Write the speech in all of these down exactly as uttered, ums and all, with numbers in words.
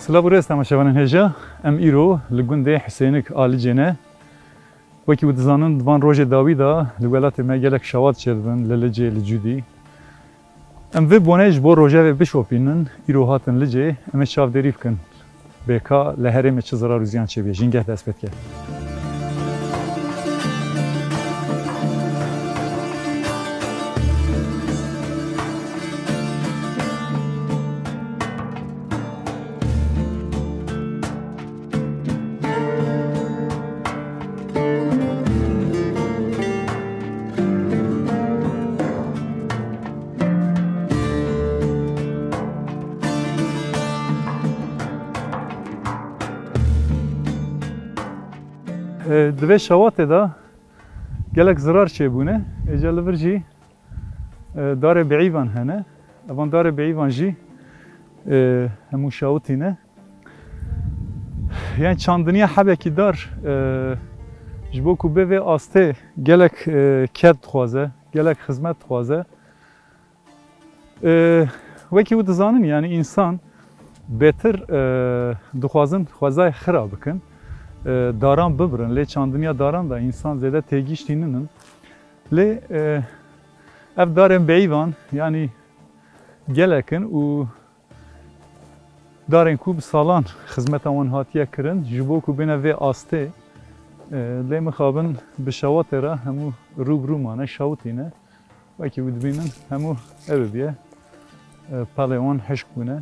Silav û rêz temaşevanên hêja. Em îro li gundê Husênik a Licê ne. Wekî hûn dizanin, di van rojê dawî de li welatê me gelek şewat çêdibin, li Licê, li Cûdî. Em vê bonê ji bo rojevê bişopînin, îro hatin Licê, em ê çavdêrî bikin. Bê ka li herêmê çi zirar û ziyan çêbûye, jîngeh dest pê dike. E, di vê şewatê de gelek zirar çêbûne. Êca li vir jî, e, darê bêîvan hene. Evan darê bêîvan jî, e, hemû şawitî ne. Yani çandiniya hebekî dar, e, ji bo ku bê vê astê gelek, e, ked dixwaze, gelek xizmet dixwaze. E, wekî hûn dizanin, yani însan bêtir, e, dixwazin xwezayê xira bikin, e, daran bibirin. Lê çandiniya daran da însan zêde têgihiştî nînin. Lê, e, ev darên bêîvan, yani gelek in û darên ku bi salan xizmeta wan hatiye kirin, ji bo ku bêne vê astê, e, lê mixabin bi şewatê re hemû rû bi rû mane, şewitîne. Wekî hûn dibînin, hemû ev bûye, e, pelê wan hişk bûne.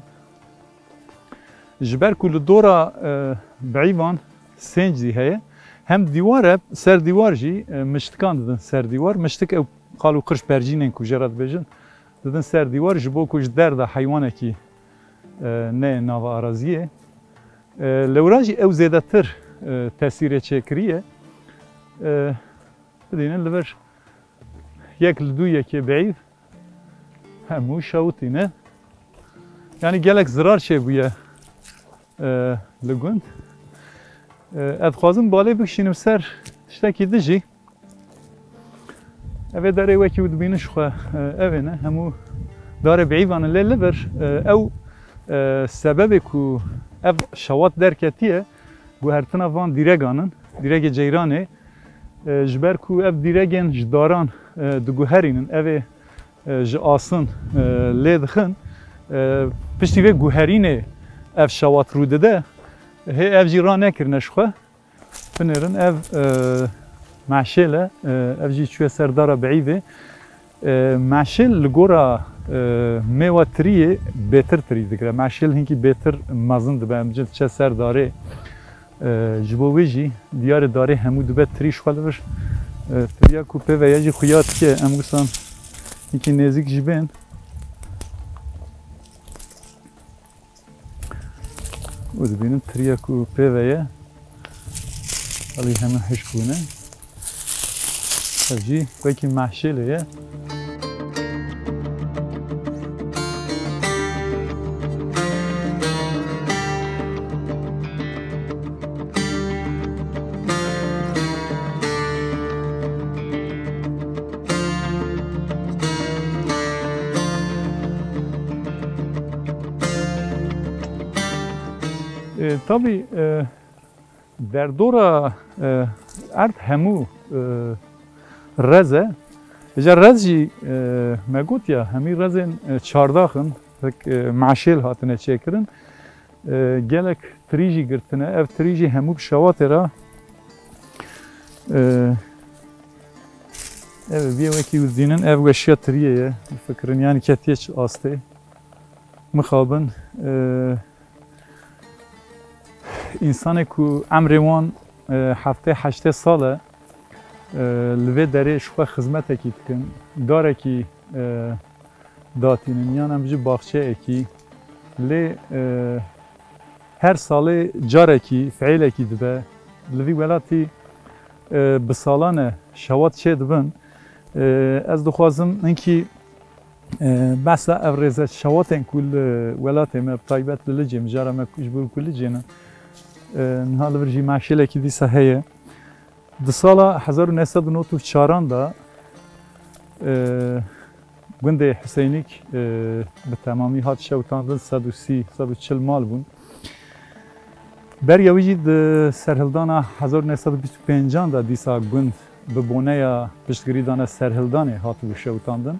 Ji ber ku li dora, e, bêîvan sênc jî heye, hem dîwar e, ser dîwar jî, e, miştikan didin ser dîwar. Miştik ew qal û qirş bercînên ku jê re dibêjin, didin ser dîwar, ji bo ku ji derda heywanekî, e, neyê nava araziyê. E, lewra jî ew zêdetir, e, tesîrê çêkiriye. E, bidînin li vir yek li dû yekê bêîv hemû şewitîne. Yani gelek zirar çêbûye, e, li gund. E, ez dixwazim balê bikişînim ser tiştekî din jî. Evê darê wekî hûn dibînin ji xwe, e, ev ê ne. Hemû darê bêîvan in. Lê li vir, e, ew, e, sebebê ku ev şewat derketiye, guhertina van dîregan in, dîregê ceyranê, e, ji ber ku ev dîregên ji daran, e, diguherînin, ev ê, e, ji asin, e, lê dixin, e, piştî vê guherînê ev şewat rû dide, hê ev jî ranekirine ji xwe. Binêrin ev, e, meşêl e, e, ev jî çûye ser dara bêîvê. E, meşêl li gora, e, mêwa tiriyê bêtir tirî digire. Meşêl hinkî bêtir mezin dibe, em bêjin diçe ser darê. E, ji bo wê jî diyar e darê hemû dibe tirî ji xwe li vir. E, tiriya ku pê ve ye jî xuya dike, em wisa hinkî nêzîk jî bên. Û Dibînin tiriya ku pê ve ye, elî hemû hişk bûne. Ev jî wekî meşêlê ye. E, tabî, e, derdora, e, erd hemû, e, rez e. Îca rez jî, e, me gotiya, hemî rezên, e, çardax in, wek, e, meşêl hatine çêkirin. E, gelek tirî jî girtine. Ev tirî jî hemû bi şewatê re, e, ev ê bîye wekî hûn dînin, ev weşiya tiriyê ye. Bifikirin, yanî ketiye çi astê. Mixabin, e, însanê ku emrê wan, e, heftê heştê sal e, e, li vê derê ji xwe xizmetekî dikin, darekî, e, datînin, yan em ji baxçeyekî, lê, e, her salê carekî fiilekî dibe. Li vî welatî, e, bi salan e şewat çêdibin. E, ez dixwazim hinkî, e, behsa ev rêze şewatên ku li welatê me, bi taybet li Licê, mijara me ji bo ku Licê ne, e, niha li vir jî meşêlekî dîsa heye. Di sala hezar û neh sed û nod û çaran de, e, gundê Huseynik, e, bi temamî hat şewitandin, sed û sî, sed û çil mal bûn. Beriya wî jî di serhildana hezar û neh sed û bîst û pêncan de dîsa gund bi boneya piştgirî dana serhildanê hatibû şewitandin.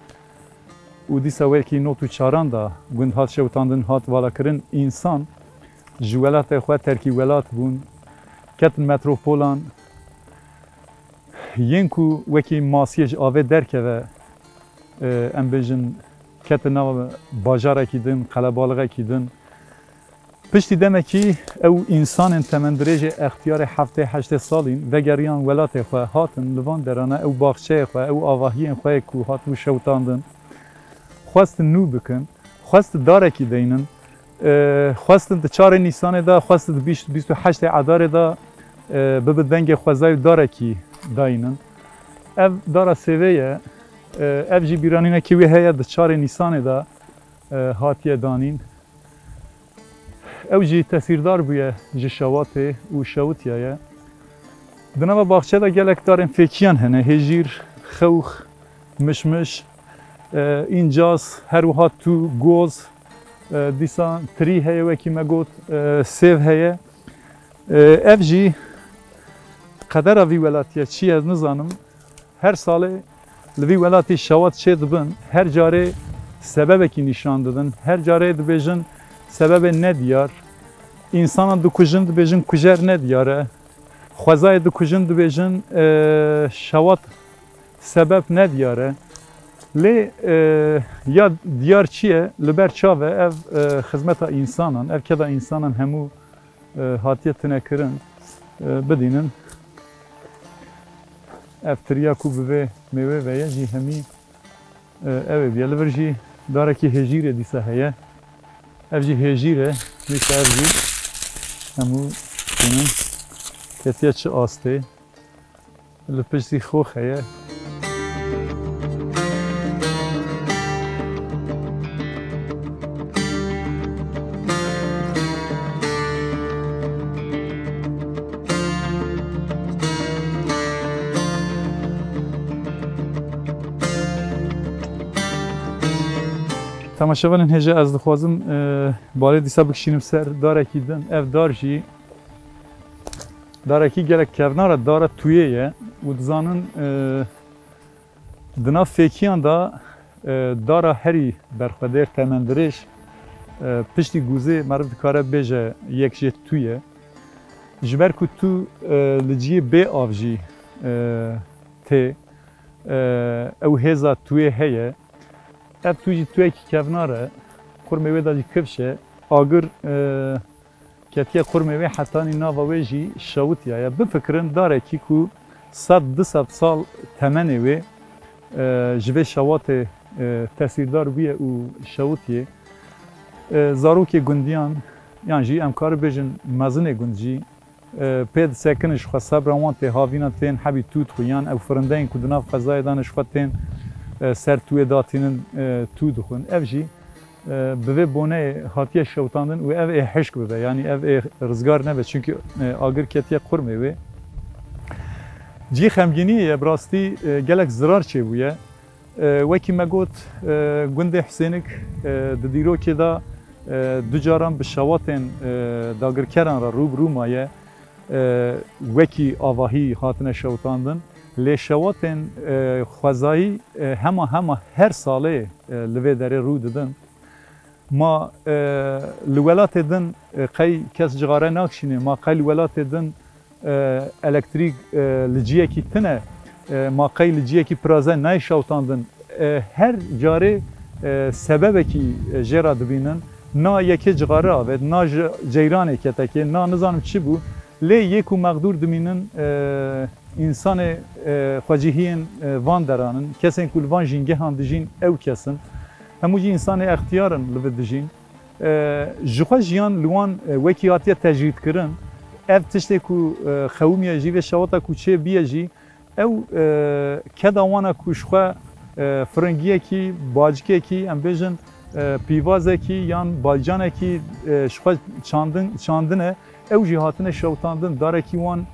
Û dîsa wekî nod û çaran de gund hat şewitandin, hat valakirin, însan ji welatê xwe terkî welat bûn, ketin metropolan, yên ku wekî masiyê ji avê derkeve, e, em bêjin, ketin nava bajarekî din, qelebalixekî din. Piştî demekî ew însanên temendirêjê extiyarê heftê heştê salîn vegeriyan welatê xwe, hatin li van derana ew baxçeyê xwe, ew avahiyên xwe yê ku hatibû şewitandin, xwestin nû bikin, xwestin darekî deynin, e, xwestin di çarê Nîsanê de, xwestin di bîst, bîst û heştê Edarê de, e, bibe dengê xwezayê û darekî daynin. Ev dara sêvê ye, e, ev jî bîranînekî wê heye di çarê Nîsanê de, e, hatiye danîn. Ew jî tesîrdar bûye ji şewatê û şewitiyaye. Di nava baxçe de gelek darên fêkiyan hene, hêjîr, xewx, mişmiş, e, încas, her wiha tû, goz, e, dîsa tirî heye, wekî me got, e, sêv heye. E, ev jî qedera vî welatî ye, çi ye ez nizanim. Her salê li vî welatî şewat çêdibin, her carê sebebekî nîşan didin, her carê dibêjin sebebê nediyar. Însanan dikujin, dibêjin kujer nediyar e. Xwezayê dikujin, dibêjin, e, şewat sebeb nediyar e. Lê, e, ya diyar çi ye? Li ber çav e ev, e, xizmeta însanan, ev keda însanan hemû, e, hatiye tune kirin, e, bidînin. Ev tiriya ku bi vê mêwê ve ye jî hemî, e, ew ê bûye. Li vir jî darekî hêjîrê dîsa heye. Ev jî hêjîr e. Dîsa ev jî hemû bînin. Ketiye çi astê. Li piştî xwe heye. Temaşevanên hêja, ez dixwazim, e, balê dîsa bikişînim ser darekî din. Ev dar jî darekî gelek kevnar e, dara tuyê ye û dizanin, e, di nav fêkiyan de, e, dara herî berxwedêr, temendirêj, e, piştî gûzê meriv dikare bêje yek jê tû ye. Ji ber ku tû, e, li cihê bê av jî, e, tê, e, ew hêza tuyê heye. Ev tû jî tuyekî kevnar e, qurmê wê de jî kifş e. Agir, e, ketiye qurmê wê, hetanî nava wê jî şewitiyaye. Bifikirin darekî ku sed du sed sal temenê wê, e, ji vê şewatê, e, tesîrdar bûye û şewitiye. E, zarokê gundiyan, yan jî em kare bêjin mezinê gund jî, e, pê disekinin ji xwe sebra wan tê havîna tên hebî tû dixwin, yan ew firindeyên ku di nav xwezayê de ne ji xwe tên, e, ser tûyê datînin, e, tû dixwin. Ev jî, e, bi vê boneyê hatiye şewitandin û ev ê hişk bibe, yanî ev ê rizgar nebe, çimkî, e, agir ketiye qurmê wê. Cî xemgîniyê ye, bi rastî, e, gelek zirar çêbûye. E, wekî me got, e, gundê Hisênik, e, di dîrokê de, e, du caran bi şewatên, e, dagirkeran re rû bi rû maye. E, wekî avahî hatine şewitandin. Lê şewatên, e, xwezayî, e, hema hema her salê, e, li vê derê rû didin. Ma, e, li welatê din, e, qey kes cixare nakişîne, ma qey li welatê din, e, elektrîk, e, li ciyekî tune, e, ma qey li ciyekî piraze nayê şewitandin. E, her carê, e, sebebekî, e, jê re dibînin. Na yekê cixare avêt, na ji ceyranê ketekê, na nizanim çi bû. Lê yê ku mexdûr dimînin, e, însanê, e, xwecihiyên, e, van deran in, kesên ku li van jîngehan dijîn, ew kes in. Hemû jî însanê extiyar in li vir dijîn. E, ji xwe jiyan li wan, e, wekî hatiye tecrîdkirin. Ev tiştê ku, e, xewimiye jî vê şewata ku çê biye jî, ew, e, keda wana ku ji xwe, e, firingiyekî, bacikekî, em bêjin, e, pîvazekî yan balcanekî, e, ji xwe çandin, çandine, ew jî hatine şewitandin, darekî wan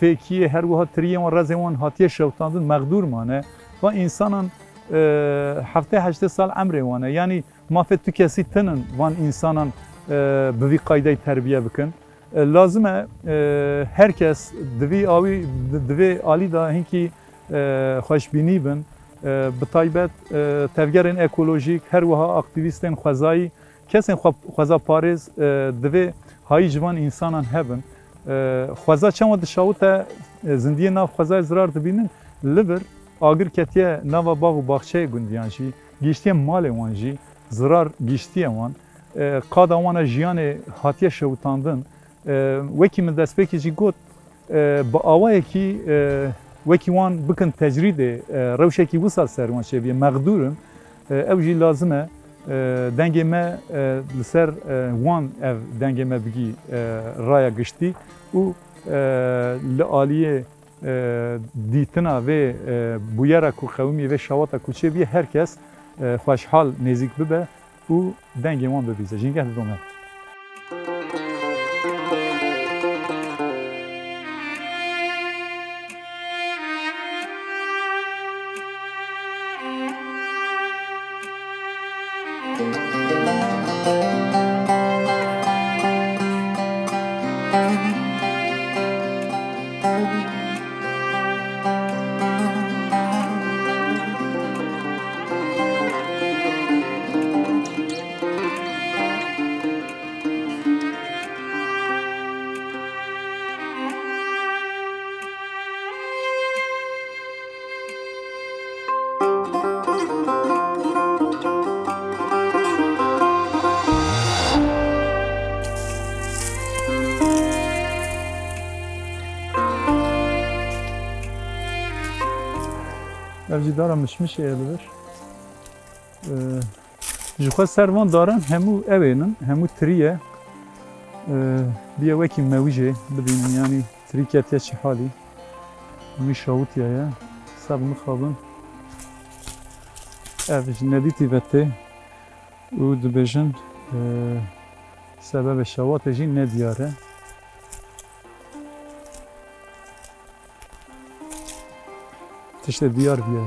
fêkiyê, her wiha tiriyê wan, rezê wan hatiye şewitandin, mexdûr mane. Van însanan, e, heftê heştê sal emrê wan e. Yanî mafê tu kesî tinin van însanan, e, bi vî qaydeyî terbiye bikin. E, lazim e, e, her kes di vî awî, di, di vê alî de hinkî, e, xweşbînî bin. E, bi taybet, e, tevgerên ekolojîk, her wiha aktîvîstên xwezayî, kesên xwe, xwezaparêz, e, divê hayî ji van însanan hebin. E, xweza çawa dişawite, e, zindiyê nav xwezayê zirar dibînin, li vir agir ketiye nava bax û baxçeyê gundiyan jî, gihiştiye malê wan jî, zirar gihiştiye wan. E, qada wan a jiyanê hatiye şewitandin. E, wekî min destpêkê jî got, e, bi awayekî, e, wekî wan bikin tecrîdê, e, rewşekî wisa ser wan çêbiye, mexdûr in. E, ew jî lazim e, e, dengê me, e, li ser, e, wan ev dengê me bigî, e, raya giştî û, e, li aliyê, e, dîtina vê, e, bûyera ku qewimî vê şewata ku çêbiye her kes, e, xweşhal nêzîk bibe û dengê wan bibîze. Jîngeh didome. Ev jî dara mişmişê ye li vir. Ee, Ji xwe ser van daran hemû ew ên in, hemû tirî ye. Ee, biye wekî me wî jê bibînin, yanî tirî ketiye çi halî. Hemî şawitiye ye. Ser mixabin. Ev ji nedîtî ve tê û dibêjin, ee, sebebê şewatê jî nediyar e. Tiştê diyar bûye.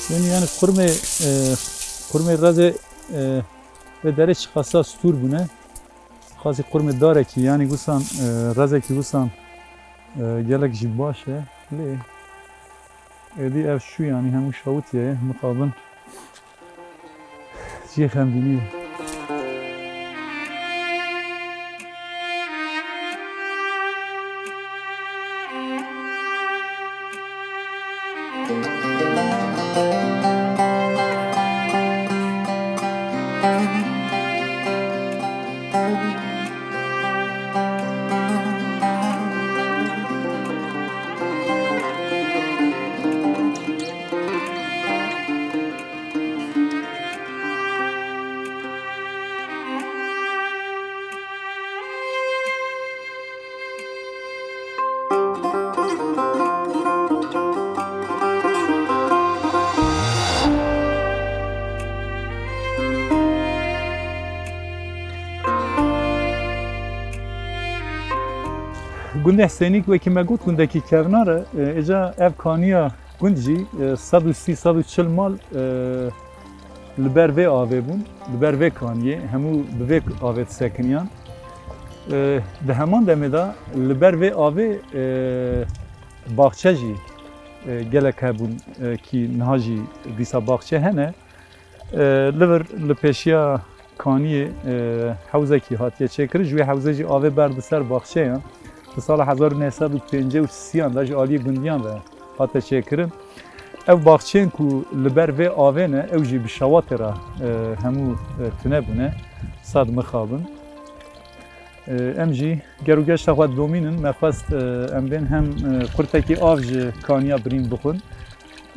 Yanî, yanî qurmê, e, qurmê rezê, e, vê derê çiqasa stûr bûne. Qasî qurmê darekî, yanî wisan, e, rezekî wisan, e, gelek jî baş e. Lê êdî ev şû, yanî hemû şawitiye ye, mixabin cihê xemgînî ye. Gundê Hesênîk wekî me got gundekî kevnar e. E, êca ev kaniya gund jî, e, sed û sî, sed û çil mal, e, li ber vê avê bûn, li ber vê kaniyê, hemû bi vê avê disekiniyan. E, di heman demê de li ber vê avê, e, baxçe jî, e, gelek hebûn, e, kî niha jî dîsa baxçe hene. E, li vir li pêşiya kaniyê, e, hewzekî hatiye çêkirin. Ji wê hewzê jî avê berdi ser baxçeyan. Di sala hezar û neh sed û pêncî û sîyan de ji aliyê gundiyan ve hate çêkirin. Ev baxçeyên ku li ber vê avê ne, ew jî bi şewatê re, e, hemû, e, tune bûne. Sed mixabin. E, em jî ger û geşta xwe domînin, me xwest, e, em bên hem, e, qurtekî av ji kaniya birîn bixwin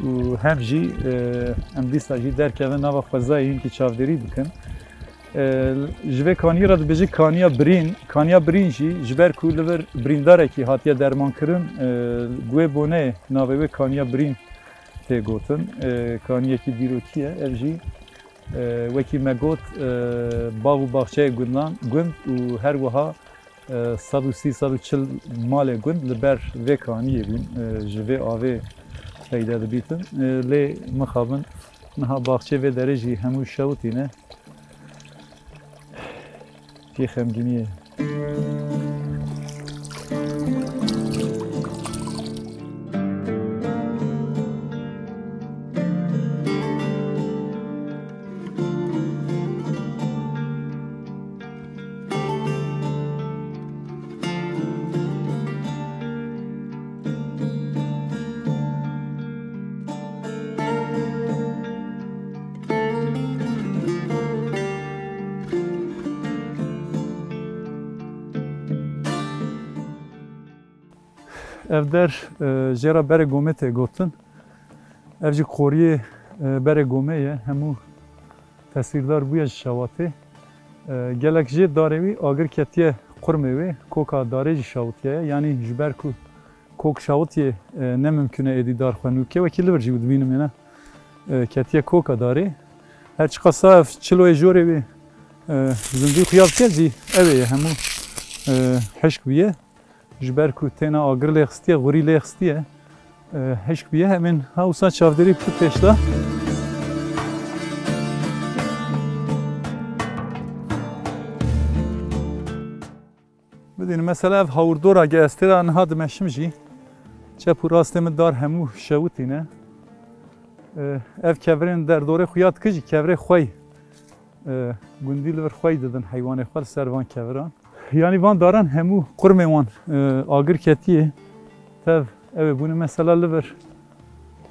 û hem jî, e, em dîsa jî derkevin nava xwezayê hinkî çavdêrî bikin. E, ji vê kaniyê re dibêje kaniya birîn. Kaniya birîn jî ji ber ku li vir birîndarekî hatiye dermankirin, e, bi wê boneyê navê wê kaniya birîn tê gotin. E, kaniyekî dîrokî ye. Ev jî, e, wekî me got, e, bav û baxçeyê gundan, gund û her wiha, e, sed û sî, sed û çil malê gund li ber vê kaniyê bûn, e, ji vê avê feyde dibîtin. E, lê mixabin niha baxçeyê vê derê jî hemû şewitîne. Kê xemgîniyê. Ev der, e, jê re Berê Gomê tê gotin. Ev jî qoriyê, e, Berê Gomê ye. Hemû tesîrdar bûye ji şewatê. E, gelek jê darê wî agir ketiye qurmê wê, koka darê jî şawitiye ye. Yanî ji ber ku kok şawitiye, e, ne mimkun e êdî dar xwe nû bike. Wekî li vir jî dibînim êne, e, ketiye koka darê. Her çiqasa ev çiloyê jorê wê, e, zindî xuya bike jî ew ê ye hemû, e, hişk bûye. Ji ber ku têna agir lê xistiye, xurî lê xistiye, e, hişk bûye. Em ên ha wisa çavdêrî bikin pêş de. Bidînin, mesela ev hawirdora ge ez tê de niha dimeşim jî, çep û rastê min dar hemû şewitîne. E, ev kevirên derdorê xuya dike jî kevirê xwey, e, gundî li vir xwey didin heywanê xwe li ser van keviran. Yanî van daran hemû qurmê wan, e, agir ketiye. Tev ew ê bûne mesela li vir,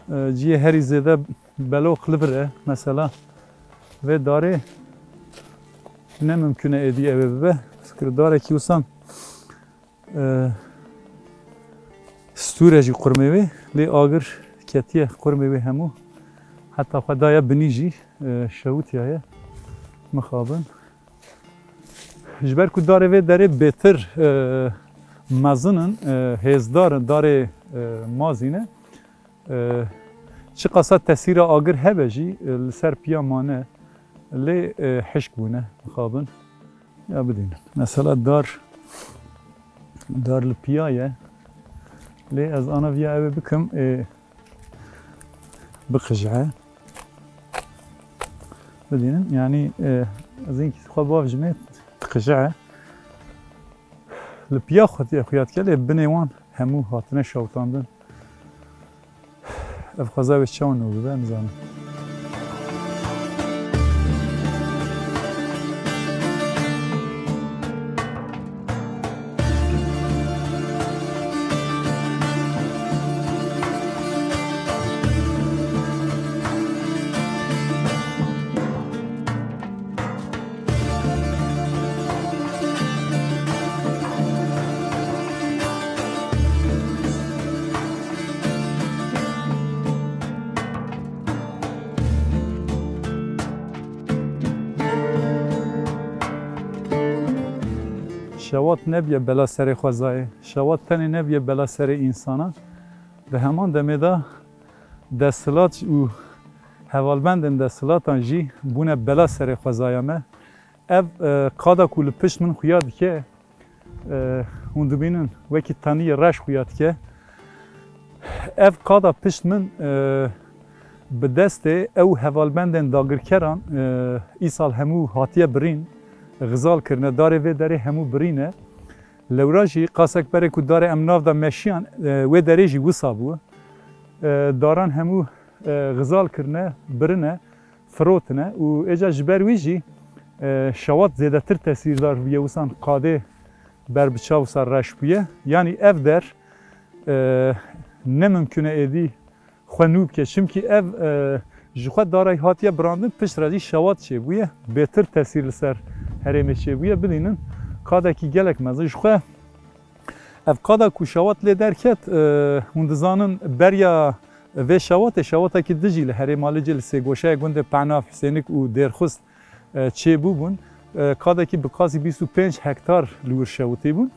e, cihê herî zêde beloq li vir e. Mesela vê darê ne mimkun e êdî ew ê bibe. Fikir darekî wisa, e, stûr e jî qurmê wê, lê agir ketiye qurmê wê hemû. Heta xwe daye binî jî, e, şewitiyaye. Mixabin. Ji ber ku darê vê derê bêtir, e, mezin in, e, hêzdar in, darê, e, mazî ne. E, çiqasa tesîra agir hebe jî, e, li ser piya mane, lê, e, hişk bûne, mixabin. Ya bidînin. Mesela dar, dar li piya ye. Lê ez ana viya ew ê bikim, ê, biqije. Bidînin, yanî, e, ez hinkî xwe bavjimê, diqije. Li piya xwe diye xuya dike, lê binê wan hemû hatine şewitandin. Ev xweza wê çawa nû bibe, nizanim. Şewat nebiye bela serê xwezayê. Şewat tenê nebiye bela serê însana. Di heman demê de desthilat û hevalbendên desthilatan jî bûne bela serê xwezaya me. Ev, e, qada ku li pişt min xuya dike, e, Hûn dibînin wekî teniyê reş xuya dike. Ev qada pişt min, e, bi destê ew hevalbendên dagirkeran, e, îsal hemû hatiye birîn, xizal kirine, darê vê derê hemû birîne. Lewra jî qasek berê ku darê em nav de meşiyan, e, wê derê jî wisa bû. E, daran hemû, e, xizal kirine, birine, firotine û êca ji ber wî jî, e, şewat zêdetir tesîrdar bûye, wisan qadê ber bi çav wisa reş bûye. Yanî ev der, e, ne mimkun e êdî xwe nû bike. Çimkî ev, e, ji xwe darayî hatiye birandin, pişt re jî şewat çêbûye. Bêtir tesîr li ser herêmê çêbûye. Bidînin, qadekî gelek mezin. Ji xwe ev qada ku şewat lê derket, e, hûn dizanin beriya vê şewatê, şewatekî dijî li herêma Licê li sêgoşeya gundê Penav, Husênik û Dêrxist, e, çêbûbûn. E, qadekî bi qasî bîst û pênc hektar li wir şewitî bûn.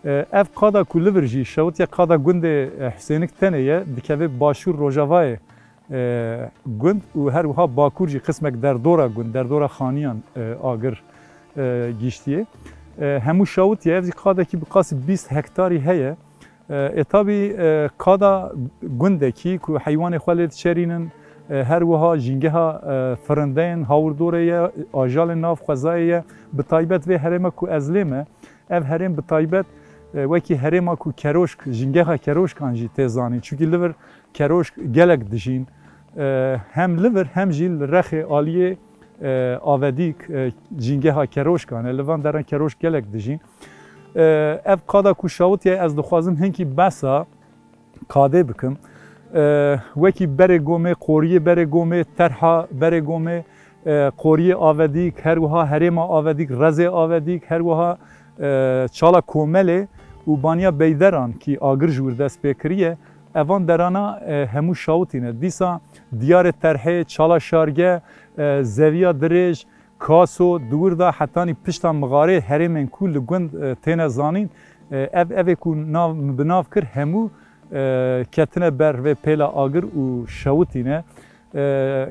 E, ev qada ku li vir jî şewitiye qada gundê, e, Husênik tenê ye, dikeve başûr rojavayê, e, gund û her wiha bakur jî qismek derdora gund, derdora xaniyan, e, agir, e, giştiye. E, hemû şewitiye, ev jî qadekî bi qasî bîst hektarî heye. E, ê tabî, e, qada gundekî ku heywanê xwe lê diçerînin, e, her wiha jîngeha, e, firindeyên hawirdorê ye, ajalên nav xwezayê ye, bi taybet vê herêma ku ez lê me, ev herêm bi taybet, e, wekî herêma ku keroşk, jîngeha keroşkan jî tê zanîn. Çunkî li vir keroşk gelek dijîn. E, hem li vir hem jî li Rexê aliyê, e, Avedîk, e, jîngeha keroşkan e. Li van deran keroşk gelek dijîn. E, ev qada ku şawitiye ez dixwazim hinkî behsa qadê bikim. E, wekî Berê Gomê, Qoriyê Berê Gomê, Terha Berê Gomê, e, Qoriyê Avedîk, her wiha herêma Avedîk, Rezê Avedîk, her wiha, e, Çala Komelê û Baniya Beyderan kî agir ji wir dest pê kiriye, evan derana, e, hemû şawitîne. Dîsa Diyarê Terhê, Çala Şarge, e, Zeviya Dirêj, Kaso, di wir de hetanî pişta mixarê herêmên ku li gund, e, têne zanîn, e, ev evê ku nav, bi nav kir hemû, e, ketine ber vê pêla agir û şewitîne. E,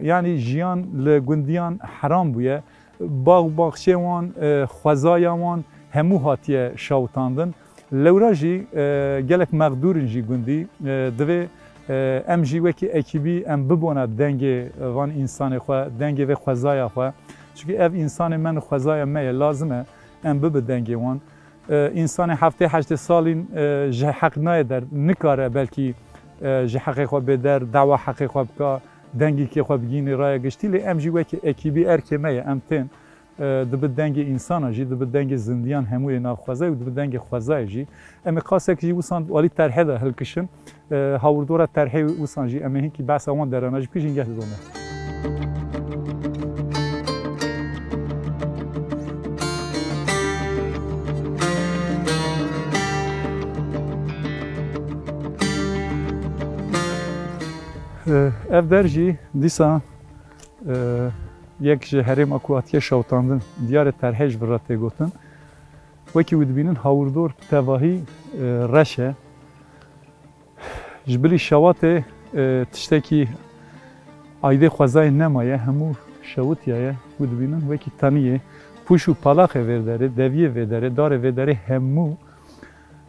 yanî jiyan li gundiyan heram bûye. Bax û baxçeyê wan, e, xwezaya wan hemû hatiye şawitandin. Lewra jî, e, gelek mexdûr in jî gundî. E, divê, e, em jî wekî ekîbî em bibûna dengê van însanê xwe, dengê vê xwezaya xwe. Çunkî ev însanê me, xwezaya me ye, lazim e em bibi dengê wan. E, însanê heftê heştê salîn, e, ji heq nayê der, nikare belkî, e, ji heqê xwe bê der, dawa heqê xwe bika, dengekê xwe bigihînî raya giştî, lê em jî wekî ekîbî erkê me ye, em tên, e, dibi dengê însana jî, dibi dengê zindiyan hemû yê nav xwezayê û dibi dengê xwezayê jî. Em ê qasek jî wisan alî Terhê de hilkişin. E, hawirdora Terhê wisan jî em ê hinkî behsa wan derana jî bikin, jî hingeh didome. E, ev der jî dîsa, e, yek ji herêma ku hatiye şewitandin, Diyarê Terhê ji vir re tê gotin. Wekî wî dibînin hawirdor bi tevahî, e, reş e. Ji bilî şewatê, e, tiştekî aydê xwezayê nemaye, hemû şewitiyaye. Wî dibînin wekî teniyê. Pûş û palaxê vê derê, deviyê vê derê, darê vê derê hemû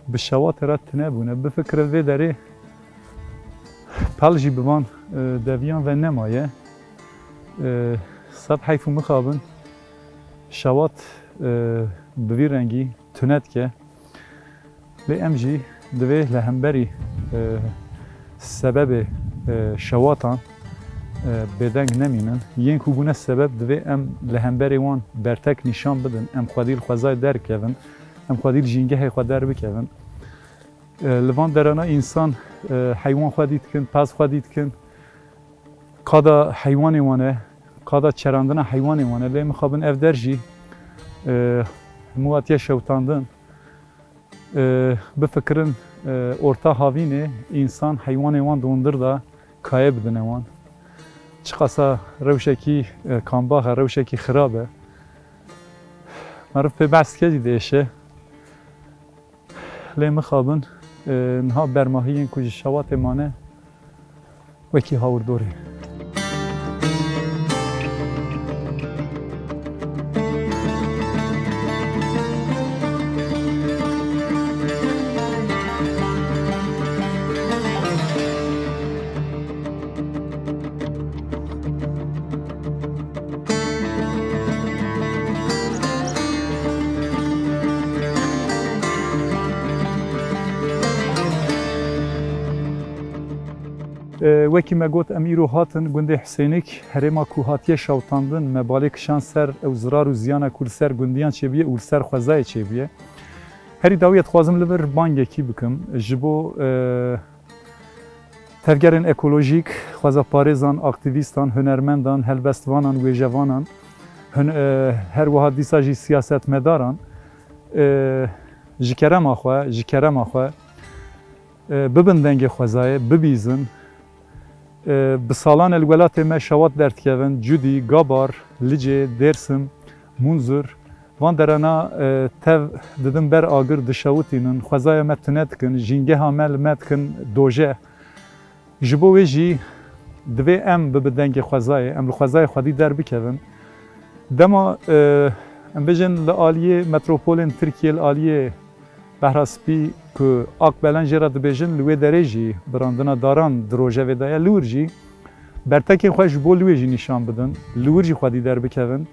bi şewatê re tune bûne. Bifikire vê derê pel jî bi van, e, deviyan ve nemaye. E, sed heyf û mixabin şewat, e, bi vî rengî tune dike. Lê em jî divê li hemberî, e, sebebê, e, şewatan, e, bêdeng nemînin. Yên ku bûne sebeb, divê em li hemberê wan bertek nîşan bidin. Em xwedî li xwezayê derkevin. Em xwedî li jîngehê xwe derbikevin. E, li van derana însan, e, heywan xwedî dikin, pez xwedî dikin. Qada heywanê wan e, qada çerandina heywanê wan e. Lê mixabin ev der jî, e, hemû hatiye şewitandin. E, bifikirin, e, orta havînê însan heywanê wan di hundir de kayê bidine wan. Çiqasa rewşekî, e, kambax e, rewşekî xirab e. Meriv pê behs dike jî diêşe. Lê mixabin, e, niha bermahiyên ku ji şewatê mane, wekî hawirdorê. E, wekî me got, em îro hatin gundê Hisênik, herêma ku hatiye şewitandin, me balê kişand ser ew zirar û ziyana ku li ser gundiyan çêbûye û li ser xwezayê çêbûye. Herî dawiyê dixwazim li vir bangekî bikim ji bo, e, tevgerên ekolojîk, xwezaparêzan, aktîvîstan, hunermendan, helbestvanan, wêjevanan, hun-, e, her wiha dîsa jî siyasetmedaran, e, ji kerema xwe, ji kerema xwe, e, bibin dengê xwezayê, bibîzin. E, bi salan e li welatê me şewat derdikevin, Cudî, Gabar, Licê, Dêrsim, Munzur. Van derana, e, tev didin ber agir, dişewitînin, xwezaya me tune dikin, jîngeha me li me dikin doje. Ji bo wê jî divê em bibin dengê xwezayê, em li xwezayê xwedî derbikevin. Dema, e, em bêjin li aliyê metropolên Tirkiyê, li aliyê Behra Spî ku Akbelen jê re dibêjin, li wê derê jî birandina daran di rojevê de ye. Li wir jî bertekên xwe ji bo li wê jî nîşan bidin, li wir jî xwedî derbikevin.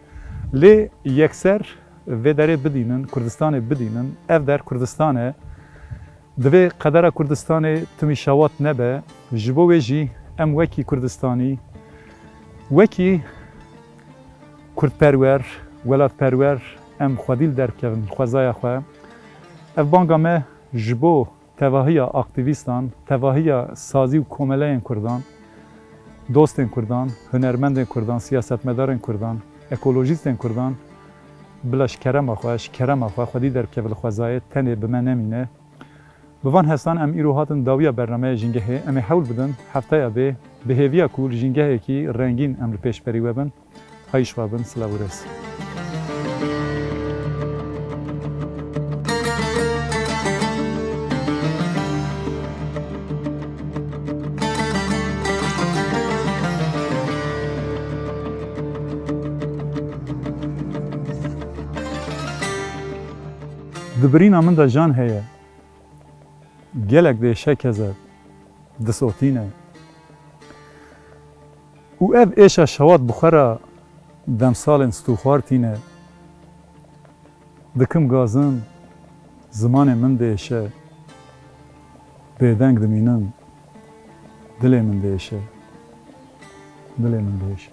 Lê yekser vê derê bidînin, Kurdistanê bidînin, ev der Kurdistan e. Divê qedera Kurdistanê timî şewat nebe. Ji bo wê jî em wekî Kurdistanî, wekî kurdperwer, welatperwer em xwedî li derbikevin xwezaya xwe. Ev banga me ji bo tevahiya aktîvîstan, tevahiya sazî û komeleyên kurdan, dostên kurdan, hunermendên kurdan, siyasetmedarên kurdan, ekolojîstên kurdan, bila ji kerema xwe, ji kerema xwe xwedî derbikeve li xwezayê, tenê bi me nemîne. Bi van hestan em îro hatin dawiya bernameyê Jîngehê. Em ê hewl bidin hefteya bê bi hêviya ku li jîngehekî rengîn em li pêşberî we bin. Xweyî ji we bin, silav û rêz. Di birîna min de jan heye. Gelek dêşe keze disotîne. Û ev êşa şewat bi xwe re demsalên stûxwar tîne. Dikim gazin, zimanê min diêşe. Bêdeng dimînim, dilê min diêşe. Dilê min diêşe.